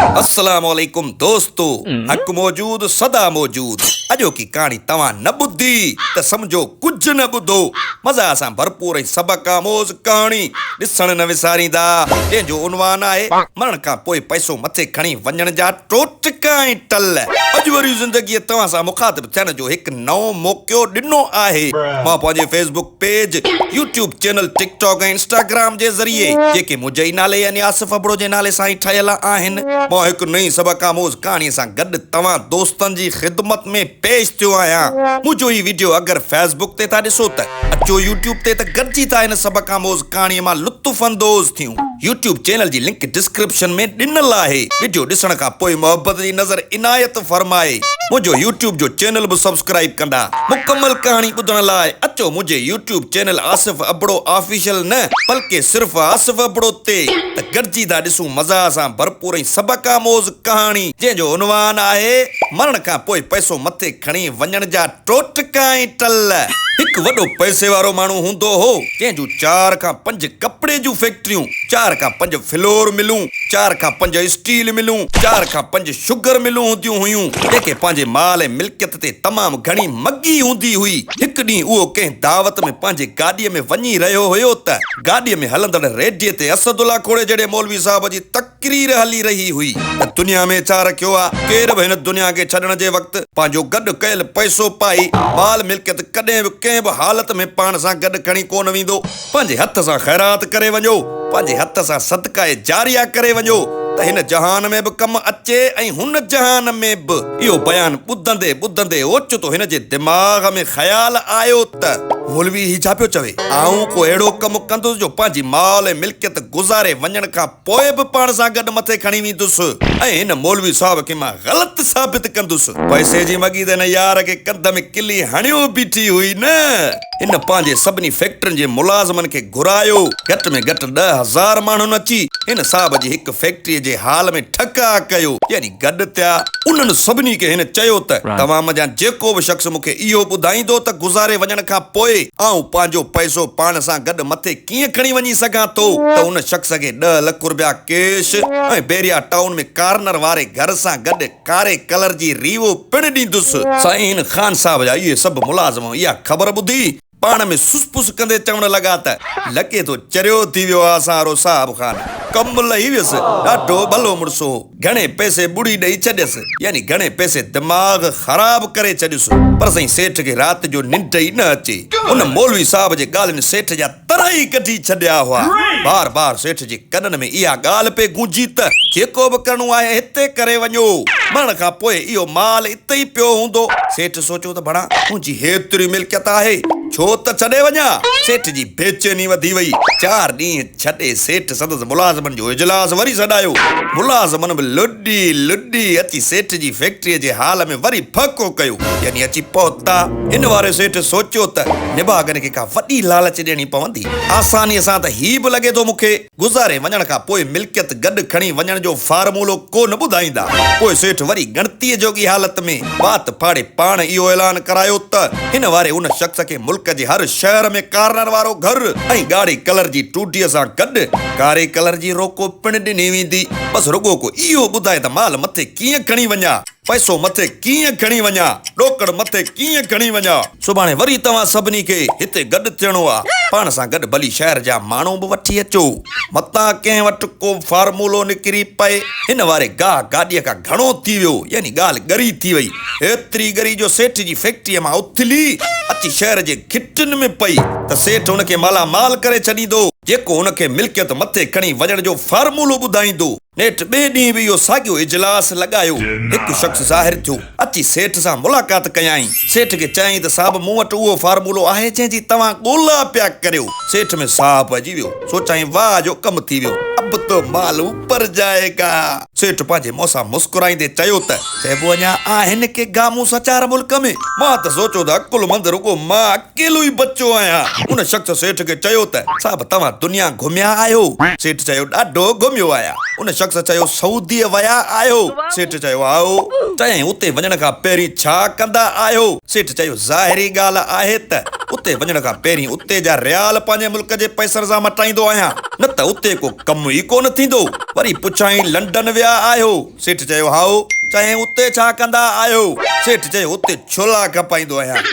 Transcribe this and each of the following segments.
السلام عليڪم دوستو حق موجود سدا موجود اڄوڪي ڪهاڻي توهان نه ٻڌي ته سمجهو ڪجهه نه ٻڌو مزاح سان ڀرپور ۽ سبق آموز ڪهاڻي ڏسڻ نه وساريندا جنهن جو عنوان آهي مرڻ کان پوء پئسو مٿي کڻي وڃڻ جا ٽوٽڪا ۽ ٽل. اڄ وري زندگيء توهان سان مخاطب ٿيڻ جو هڪ نئون موقعو ڏنو آهي. مان پنهنجي Facebook page, YouTube channel, TikTok ۽ Instagram جي ذريعي، جيڪي منهنجي ئي نالي يعني آصف ابڙو جي نالي سان ئي ٺهيل آهن، مان هڪ نئين سبق آموز ڪهاڻيء سان گڏ توهان دوستن جي خدمت ۾ پيش ٿيو آهيان. منهنجو هي وڊيو اگر فيس بڪ تي ٿا ڏسو ته اچو يوٽيوب تي ته گڏجي ٿا هن سبق آموز ڪهاڻيء مان لطف اندوز ٿيون. يوٽيوب چينل جي لنڪ ڊسڪرپشن ۾ ڏنل آهي. وڊيو ڏسڻ کان پوء محبت جي نظر عنايت فرمائي منهنجو يوٽيوب جو چينل به سبسڪرائيب ڪندا. مڪمل ڪهاڻي ٻڌڻ لاء اچو منهنجي YouTube channel Asif Abro official نه بلڪه صرف آصف ابڙو تي ته گڏجي ٿا ڏسون مزاح سان ڀرپور ۽ سبق آموز ڪهاڻي جنهن جو عنوان آهي مرڻ کان پوء پئسو مٿي کڻي وڃڻ جا ٽوٽڪا ۽ ٽل. هڪ وڏو پئسي وارو ماڻهو هوندو هو، جنهن جون چار کان پنج ڪپڙي جون فيڪٽريون، چار کان پنج فلور ملون، چار کان پنج اسٽيل ملون، چار کان پنج شگر ملون هونديون هيون، جنهن کي پنهنجي مال ۽ ملڪيت تي تمام گهڻي مڳي هوندي هئي. هڪ ڏينهن اهو ڪنهن دعوت ۾ پنهنجي گاڏيء ۾ وڃي رهيو هيو ته گاڏيء ۾ هلندڙ ريڊيي تي اسدالله کوڙي جهڙي مولوي صاحب جي تقرير هلي رهي هئي ته دنيا ۾ ڇا رکيو آ؟ ڪير به هن دنيا کي ڇڏڻ جي وقت پنهنجو گڏ ڪيل پئسو پائي، مال ملڪيت ڪڏهن به ڪنهن به حالت ۾ پاڻ سان گڏ کڻي ڪونه ويندو. پنهنجي هٿ سان خيرات ڪري وڃو، پنهنجي هٿ سان صدقه جاريه ڪري وڃو ته هن جهان ۾ به ڪم اچي ۽ هن جهان ۾ به. اهو بيان ٻڌندي ٻڌندي اوچتو هن جي دماغ ۾ خيال آيو ته. مولوي هي ڇا پيو چوي؟ آئون ڪو اهڙو ڪم ڪندس جو پنهنجي مال ۽ ملڪيت گذاري وڃڻ کان پوء به پاڻ سان گڏ مٿي کڻي ويندس ۽ هن مولوي صاحب کي مان غلط ثابت ڪندس. پئسي جي مڳي ته هن يار کي ڪنڌ ۾ ڪلي هڻيو بيٺي هئي نه. هن پنهنجي سڀني فيڪٽرين جي ملازمن کي گهرايو. گهٽ ۾ گهٽ 10,000 ماڻهن اچي هن صاحب جي هڪ فيڪٽريء جي هال ۾ ٺڪاء ڪيو يعني گڏ ٿيا. انهن سڀني کي هن چيو ته توهان منجهان جيڪو به شخص مون کي اهو ٻڌائيندو ته گذاري وڃڻ کان پوء آئون پنهنجو پئسو پاڻ سان گڏ مٿي ڪيئن کڻي وڃي سگهان ٿو ته ان شخص کي 10 لک رپيا ڪيش ۽ بحريا ٽائون ۾ ڪارنر واري گهر سان گڏ ڪاري ڪلر جي ريوو پڻ ڏيندس. سائين خان صاحب جا اهي سڀ ملازم اها خبر ٻڌي پاڻ ۾ سس پس ڪندي چوڻ لڳا ته لڳي ٿو چريو ٿي ويو آ اسان وارو صاحب خان. ڪم لهي ويس. ڏاڍو ڀلو مڙس هو. گهڻي پئسي ٻڙي ڏئي ڇڏيس، يعني گهڻي پئسي دماغ خراب ڪري ڇڏيس. پر سائين سيٺ کي رات جو ننڊ ئي نه اچي. ان مولوي صاحب جي ڳالهين سيٺ جا تر ئي ڪڍي ڇڏيا هئا. بار بار سيٺ جي ڪنن ۾ اها ڳالهه پئي گونجي ته جيڪو به ڪرڻو آهي هتي ڪري وڃو. مرڻ کان پوء اهو مال اتي ئي پيو هوندو. سيٺ سوچيو ته ڀڻا منهنجي هيتري ملڪيت آهي، ڇو ته ڇڏي وڃان. سيٺ جي بيچيني وڌي وئي. چار ڏينهن ڇڏي سيٺ سندس ملازمن جو اجلاس وري سڏايو. ملازمن به لڏي لڏي اچي سيٺ جي فيڪٽريء جي هال ۾ وري ڦهڪو ڪيو، يعني اچي پهتا. ان واري سيٺ سوچيو ته نڀاڳن کي ڪا وڏي لالچ ڏيڻي پوندي. آسانيء سان ته هي به لڳي ٿو مون کي. گذاري وڃڻ کان پوء ملڪيت گڏ کڻي وڃڻ جو فارمولو ڪو نه ٻڌائيندا. پوء سيٺ وري ڳڻتيء جوڳي حالت ۾ وات ڦاڙي پاڻ اهو اعلان ڪرايو ته هن واري ان شخص کي ملڪ جي هر شهر ۾ ڪارنر وارو گهر ۽ ڳاڙهي ڪلر جي ٽوڊيء سان گڏ ڪاري ڪلر جي روڪو پڻ ڏني ويندي. بس رڳو ڪو اهو ٻڌائي ته مال مٿي ڪيئن کڻي وڃان؟ پئسو مٿي ڪيئن کڻي وڃان؟ ڏوڪڙ مٿي ڪيئن کڻي وڃان؟ سڀاڻي وري توهان سڀني کي هتي گڏ ٿيڻو آ. پاڻ سان گڏ ڀلي شهر جا ماڻهو به وٺي اچو. متان ڪنهن وٽ ڪو فارمولو نڪري پئي. هن واري گاهه گاڏيء کان گهڻو ٿي ويو، يعني ڳالهه ڳري ٿي وئي. ايتري ڳري جو سيٺ جي فيڪٽريء مان اٿلي اچي شهر جي گهٽين ۾ پئي ته سيٺ هن کي مالا مال ڪري ڇڏيندو، جيڪو هن کي ملڪيت مٿي کڻي وڃڻ جو فارمولو ٻڌائيندو. نيٺ ٻئي ڏينهن به اهو ساڳيو اجلاس لڳايو. هڪ شخص ظاهر ٿيو. اچي سيٺ سان ملاقات ڪيائين. سيٺ کي چيائين ته صاحب مون وٽ اهو فارمولو آهي جنهن جي توهان ڳولا پيا ڪريو. سيٺ ۾ ساهه پئجي ويو. سوچيائين واهه جو ڪم ٿي ويو. اب تو مال اوپر جائي گا. سيٺ پنهنجي منهن سان مسڪرائيندي چيو ته چئبو اڃا آهن ڪي گامون سچار ملڪ ۾. مان ته سوچيو ته عقلمند رڳو مان اڪيلو ئي بچيو آهيان. ان شخص سيٺ کي چيو ته صاحب توهان دنيا گهميا آهيو؟ سيٺ چيو ڏاڍو گهميو آهيان. ان شخص. شخص چيو، سعوديء ويا آهيو؟ سيٺ چيو، هائو. چيائين، اتي وڃڻ کان پهرين ڇا ڪندا آهيو؟ سيٺ چيو، ظاهري ڳالهه آهي ته اتي وڃڻ کان پهرين اتي جا ريال پنهنجي ملڪ جي پئسن سان مٽائيندو آهيان، نه ته اتي ڪو ڪم ئي ڪونه ٿيندو. وري پڇيائين، لنڊن ويا آهيو؟ سيٺ چيو، هائو. چيائين، اتي ڇا ڪندا آهيو؟ سيٺ چيو، اتي ڇولا کپائيندو آهيان.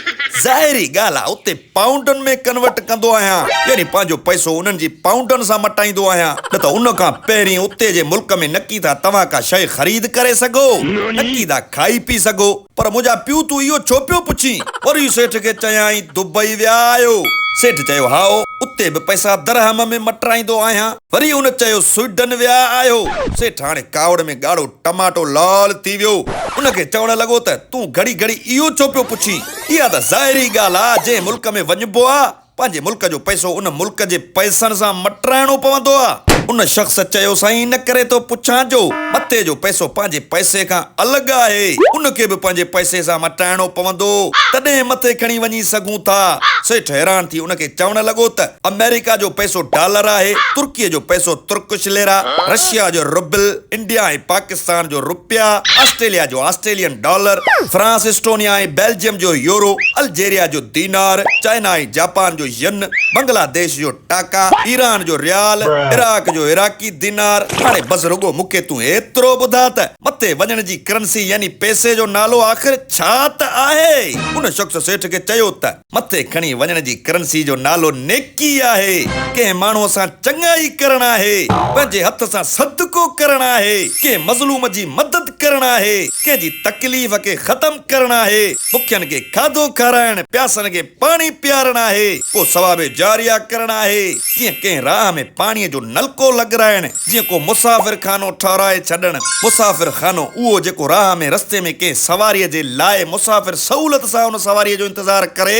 ظاهري ڳالهه آ، اتي پائونڊن ۾ ڪنورٽ ڪندو آهيان، يعني پنهنجو پئسو انهن جي پائونڊن سان مٽائيندو آهيان، نه ته ان کان پهرين اتي جي ملڪ ۾ نڪي ٿا توهان ڪا شيء خريد ڪري سگهو، نڪي ٿا کائي پي سگهو. پر منهنجا پيء تون اهو ڇو پيو پڇين؟ وري سيٺ کي چيائين، دبئي ويا آهيو؟ سيٺ چيو، هائو، اتي به پئسا درهم ۾ مٽرائيندو آهيان. وري ان چيو، سوئيڊن ويا آهيو؟ سيٺ هاڻي ڪاوڙ ۾ ڳاڙهو ٽماٽو لال ٿي ويو. ان کي چوڻ لڳو ته، تون گهڙي گهڙي اهو ڇو پيو پڇين؟ اها ته ظاهري ڳالهه آ، جنهن ملڪ ۾ وڃبو آ، پنهنجي ملڪ جو پئسو ان ملڪ جي پئسن سان مٽرائڻو پوندو آ. ان شخص چيو، سائين ان ڪري ٿو پڇان جو مٿي جو پئسو پنهنجي پئسي کان الڳ آهي، ان کي به پنهنجي پئسي سان مٽائڻو پوندو، تڏهن مٿي کڻي وڃي سگهون ٿا. سيٺ حيران ٿي ان کي چوڻ لڳو ته، آمريڪا جو پئسو ڊالر آهي، ترڪيء جو پئسو ترڪش ليرا، رشيا جو روبل، انڊيا ۽ پاڪستان جو روپيا، آسٽريليا جو Australian dollar, France, Estonia ۽ Belgium جو يورو، الجيريا جو دينار، چائنا ۽ جاپان جو ين، بنگلاديش جو ٽاڪا، ايران جو ريال، عراق جو عراقي دينار. هاڻي بس رڳو مون کي تون ايترو ٻڌاء ته مٿي وڃڻ جي ڪرنسي يعني پئسي جو نالو آخر ڇا ته آهي؟ ان شخص سيٺ کي چيو ته. مٿي کڻي وڃڻ جي ڪرنسي جو نالو نيڪي آهي، ڪنهن ماڻهوء سان چڱائي ڪرڻ آهي، پنهنجي هٿ سان صدقو ڪرڻ آهي، ڪنهن مظلوم جي مدد ڪرڻ آهي، ڪنهن جي تڪليف کي ختم ڪرڻ آهي، بکين کي کاڌو کارائڻ، پياسن کي پاڻي پيارڻ آهي، ڪو ثواب جاريه ڪرڻ آهي، جيئن ڪنهن راهه ۾ پاڻيء جو نلڪو لڳرائڻ. جيئن ڪو مسافر خانو ٺهرائي ڇڏڻ. مسافر خانو اهو جيڪو راهه ۾ رستي ۾ ڪنهن سواريء جي لاء مسافر سهولت سان ان سواريء جو انتظار ڪري،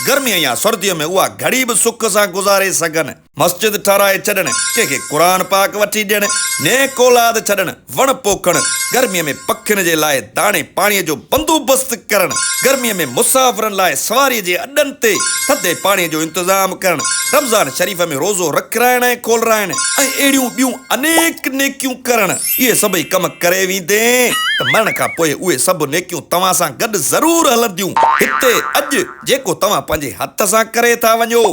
گرميء يا سرديء ۾ اها گهڙي به سک سان گذاري سگهن. مسجد ٺهرائي ڇڏڻ، ڪنهن کي قرآن پاڪ وٺي ڏيڻ، نيڪ اولاد ڇڏڻ، وڻ پوکڻ، گرميء ۾ پکين جي لاء داڻي پاڻيء جو بندوبست ڪرڻ، گرميء ۾ مسافرن لاء سواريء جي اڏن تي ٿڌي پاڻيء جو انتظام ڪرڻ، رمضان شريف ۾ روزو رکرائڻ ۽ کولرائڻ ۽ اهڙيون ٻيون انيڪ نيڪيون ڪرڻ. اهي سڀئي ڪم ڪري ويندين ته مرڻ کان پوء اهي سڀ نيڪيون توهان سان گڏ ضرور هلنديون. هتي اڄ جيڪو توهان پنهنجي هٿ سان ڪري ٿا وڃو،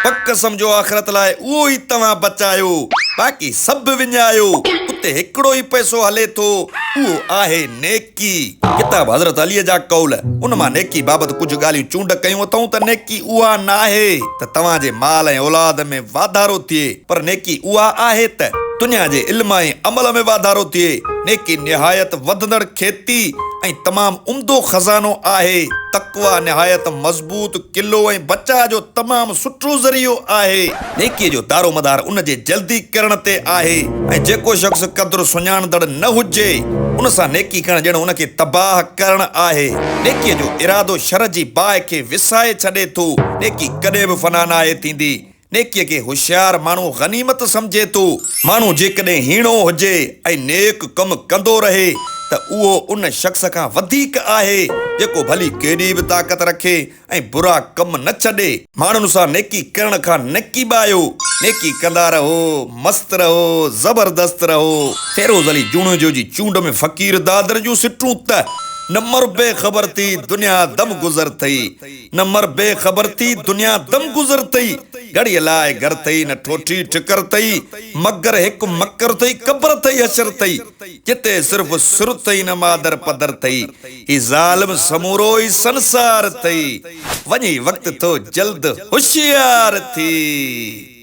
پڪ سمجهو آخرت لاء اهو ئي توهان بچايو، باقي سڀ وڃايو. اتي هڪڙو ئي پئسو هلي ٿو، اهو آهي نيڪي. ڪتاب حضرت عليء جا قول، ان مان نيڪي بابت ڪجهه ڳالهيون چونڊ ڪيون اٿئون ته نيڪي اها ناهي ته توهان جي مال ۽ اولاد ۾ واڌارو ٿئي، پر نيڪي اها آهي ته دنيا جي علم ۽ عمل ۾ واڌارو ٿئي. نيڪي نهايت وڌندڙ کيتي ۽ تمام عمدو خزانو آهي. تقويٰ نهايت مضبوط قلعو ۽ بچاء جو تمام سٺو ذريعو آهي. نيڪيء جو دارومدار ان جي جلدي ڪرڻ تي آهي ۽ جيڪو شخص قدر سڃاڻندڙ نه هجي، ان سان نيڪي ڪرڻ ڄڻ ان کي تباهه ڪرڻ آهي. نيڪيء جو ارادو شر جي باهه کي وسائي ڇڏي ٿو. نيڪي ڪڏهن به فنا ناهي ٿيندي. نيڪيء کي هوشيار ماڻهو غنيمت سمجهي ٿو. ماڻهو جيڪڏهن هيڻو هجي ۽ نيڪ ڪم ڪندو رهي ته اهو ان شخص کان وڌيڪ آهي، جيڪو ڀلي ڪيڏي به طاقت رکي ۽ برا ڪم نه ڇڏي. ماڻهن سان نيڪي ڪرڻ کان نه ڪيٻايو. نيڪي ڪندا رهو، مست رهو، زبردست رهو. فيروز علي جوڻيجو جي چونڊ ۾ فقير دادر جون سٽون ته، نه مر بي خبر ٿي، دنيا دم گذر ٿئي. نه مر بي خبر ٿي، دنيا دم گذر ٿئي. گهڙيء لاء گهر ٿئي، نه ٺوٺي ٺڪر ٿئي. مگر هڪ مڪر ٿئي، قبر ٿئي حشر ٿئي. جتي صرف سر ٿئي نه مادر پدر ٿئي. هي ظالم سمورو ئي سنسار ٿئي. وڃي وقت ٿو جلد هوشيار ٿي.